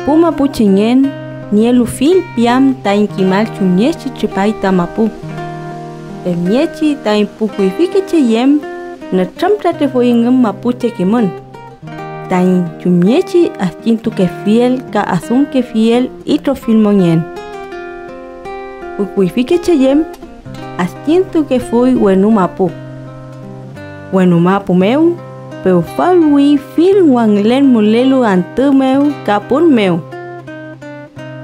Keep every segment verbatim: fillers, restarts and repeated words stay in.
Pu mapuchengen nielu fill piam taiñ kimal chumngechi tripay ta mapu. Femngechi taiñ pu kuyfike che yem nütramtratefuy engün mapuche kimün, taiñ chumngechi adkintukefiel ka adümkefiel itrofill mongen. Pu kuyfike che yem adkintukefuy wenu mapu. Wenu mapu mew pewfaluwi fill wangülen mülelu antü mew ka pun mew,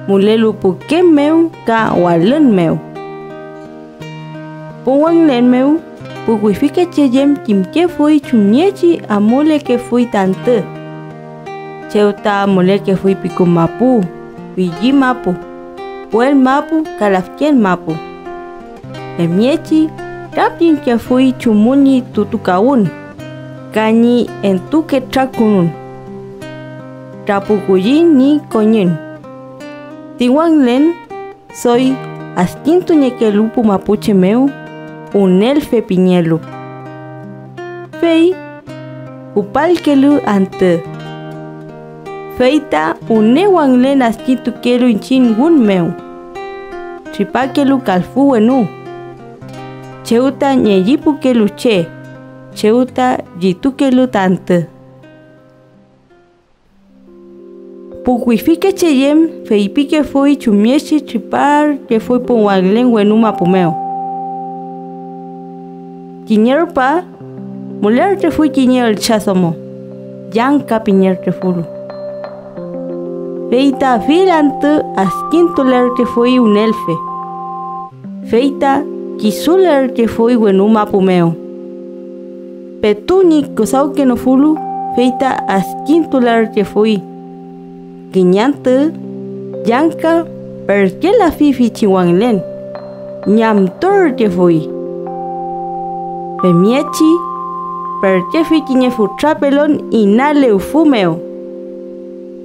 mülelu pu ke mew ka walün mew. Pu wangülen mew, pu kuyfike che yem kimkefuy chumngechi amulekefuy ta antü. Chew ta mülekefuy pikun mapu, pilli mapu, puel mapu ka lafken mapu. Femngechi trapüñkefuy chumün ñi tutukawün ka ñi entuketrakünun, trapukulliñ ñi koñün. Ti wangülen doy adkintuniekelu pu mapuche mew, Unelfe pingelu. Fey kupalkelu antü, fey ta wüne wangülen adkintukelu iñchiñ wün mew, tripakelu kallfü wenu, chew ta ñellipukelu che, chew ta llitukelu ta antü. Pu kuyfike che yem feypikefuy chumngechi triparkefuy pu wangülen wenu mapu mew. Kiñe rupa mülerkefuy kiñe üllcha domo, llangka pingerkefulu. Fey ta fill antü adkintulerkefuy Unelfe. Fey ta kisulerkefuy wenu mapu mew. Petu ñi küdawkenofulu, fey ta adkintulerkefuy. Kiñe antü llangka perkelafi fichi wangülen, ñamturkefuy. Femngechi perkefi kiñe fütra pelon ina lewfü mew.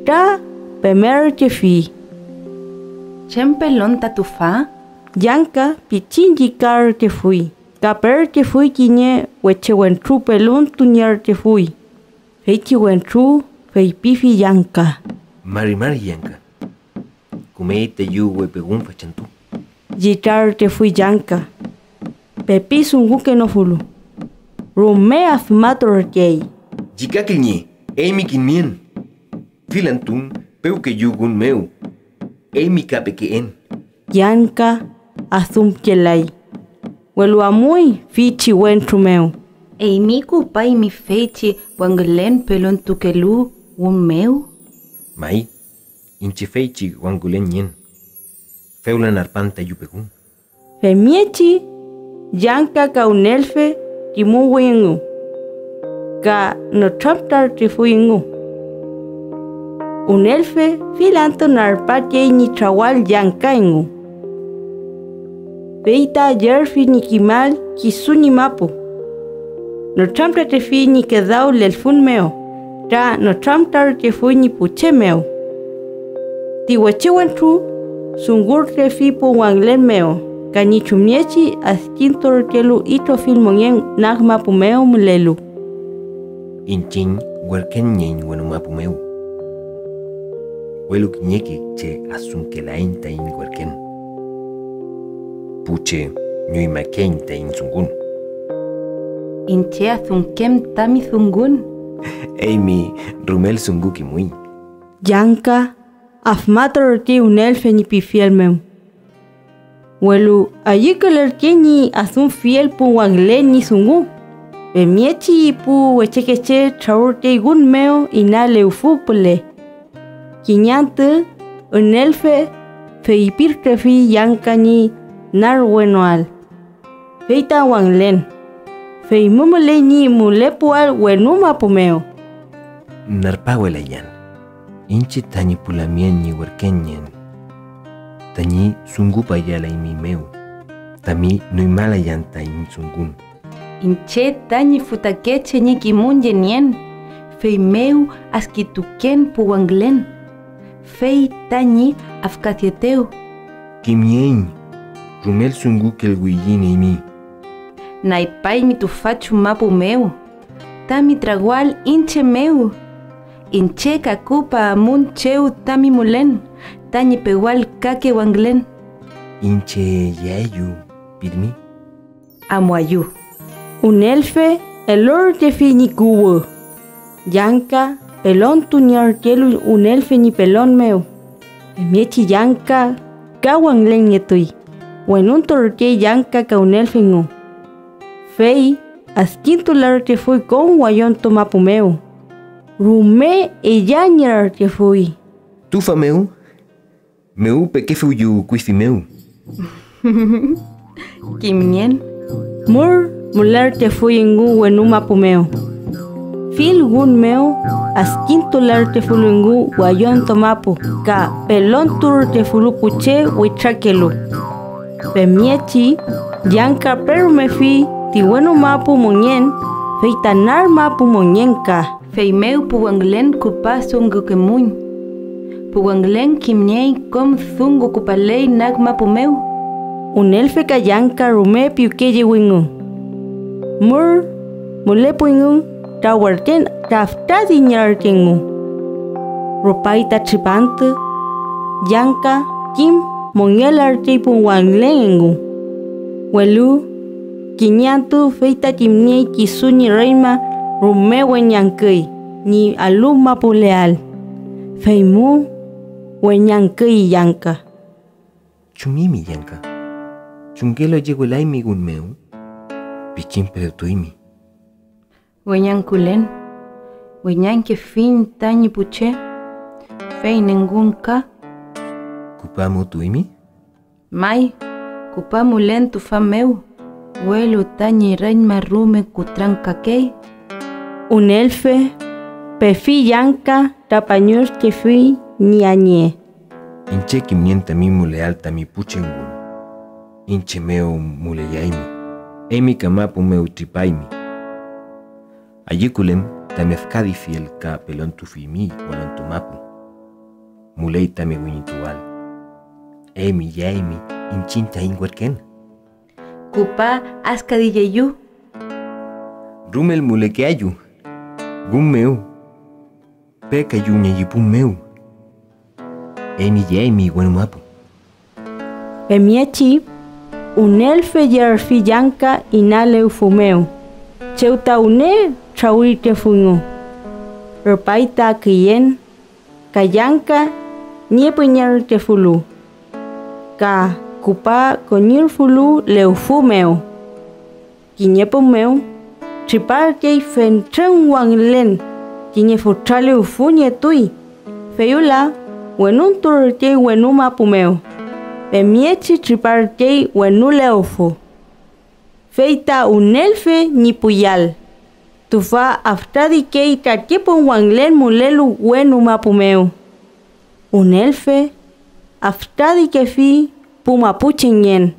Ka pemerkefi. ¿Chem pelon ta tüfa? Llangka pichin llükarkefuy, ka perkefuy kiñe weche wentru peluntungerkefuy. Feychi wentru feypifi llangka: —Mari mari llangka, kümey teyu wepewün fachantü. Llükarkefuy llangka, pepi dungukenofulu, rume afmaturkey. —Llükakilnge, eymi kimnien. Fill antun pewkeyu wün mew, eymi ka pekeen. Llangka adümkelay, welu amuy feychi wentru mew. ¿Eymi küpaymi feychi wangülen pelontukelu wün mew? May, iñche feychi wangülen nien, fewla narpan tayu pegun. Femngechi llangka ka Unelfe kimuwi engu, ka nütramtarkefuy engu. Unelfe fill antü narpakey ñi trawall llangka engu. Fey ta yerfi ñi kimal kisu ñi mapu. Nütramkakefi ñi küdaw lelfün mew, ka nütramkarkefuy ñi pu che mew. Ti weche wentru dungurkefi pu wangülen mew, ka ñi chumngechi adkinturkelu itrofill mongen nag mapu mew mülelu. Iñchiñ werken ñi wenu mapu mew, welu kiñeke che adümkelaiñ taiñ werken. Pu che ñuñmakeiñ taiñ dungun. Iñche adümkem tami dungun. Eymi rumel dungukimuiñ. Llangka afmaturkey Unelfe ñi pifiel mew. Welu ayükülerkey ñi adümfiel pu wangülen ñi dungu, femngechi pu wechekeche trawürkey wün mew ina lewfü püle. Kiñe antü Unelfe feypirkefi llangka ñi narwenoael. Fey ta wangülen, feymu müley ñi mülepuael wenu mapu mew. Nürpawelayan, iñche tañi pu lamngen ñi werken nien, tañi dungupayael eymi mew, tami nuñmalayan taiñ dungun. Iñche tañi fütakeche ñi kimün yenien, feymew adkituken pu wangülen, fey tañi afkadietew. Kimnieiñ, rumel dungukelwiyiñ eymi. Naypaymi tüfachi mapu mew, tami trawal iñche mew, Iñche ka küpa amun chew tami mülen tañi pewal kake wangülen. Iñche yeaeyu, pirmi. Amuayu. Unelfe elorkefi ñi kuwü. Llangka pelontuniearkelu Unelfe ñi pelon mew. Femngechi llangka ka wangülenngetuy, wenunturkey llangka ka Unelfe engu. Fey adkintulerkefuy kom wallontu mapu mew. Rume eyañerarkefuy. Tüfa mew, mewpekefuyu kuyfi mew. Kimnien. Mür mülerkefuy engu wenu mapu mew. Fill wün mew adkintulerkefulu engu wallontu mapu ka pelonturkefulu pu che witrakelu. Femngechi llangka perumefi ti wenu mapu mongen, fey ta nar mapu mongen ka. Feymew pu wangülen küpa dungukemuñ. Pu wangülen kimniey kom dungu küpaley nag mapu mew. Unelfe ka llangka rume piwkeyewingu. Mür mülepuyngu ta werken ta fütra diñarkengu. Rupay ta tripantu, llangka kim mongelarkey pu wangülen engu. Welu kiñe antü fey ta kimniey kisu ñi reñma rume weñangküy ñi alü mapuleael, feymu weñangküy llangka. ¿Chumimi llangka? ¿Chumngelu llewelaymi wün mew? Pichin pelotuymi. Weñangkülen, weñangkefiñ tañi pu che, fey nengun ka. ¿Küpamutuymi? May, küpamulen tüfa mew, welu tañi reñma rume kutrankakey. Unelfe pefi llangka ta pañurkefi ñi añe. Iñche kimnien tami müleael tami pu chengün. Iñche mew müleyaymi, eymi ka mapu mew tripaymi. Ayükulen tami afkadifiel ka pelontufimi wallontu mapu. Müley tami wiñituael. Eymi yeaymi iñchiñ taiñ werken. Küpa askadiyeyu. Rumel mülekeayu. Gum mew. Pekayu ñi ipun mew. Eymi yeaymi wenu mapu. Femngechi, Unelfe yerfi llangka inalewfu mew, chew ta wüne trawirkefungu. Rupay ta küyen ka llangka ñepüñerkefulu, ka küpa koñirfulu lewfu mew. Kiñe pun mew triparkey fentren wangülen kiñe fütra lewfü nietuy, fey wüla wenunturkey wenu mapu mew, femngechi triparkey wenu lewfü. Fey ta Unelfe ñi pu yall, tüfa afkadikey kakepun wangülen mülelu wenu mapu mew. Unelfe afkadikefi pu mapuchengen.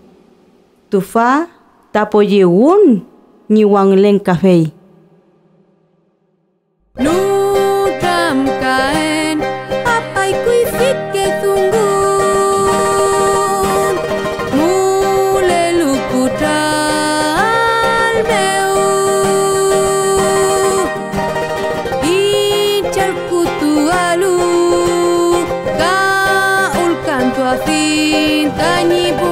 Tüfa ta poyewün ñi wangülen kafey. Nütramkaen, papay kuyfike dungun, mülelu kutral mew. Iñche allkütualu ka ülkantuafiñ tañi pu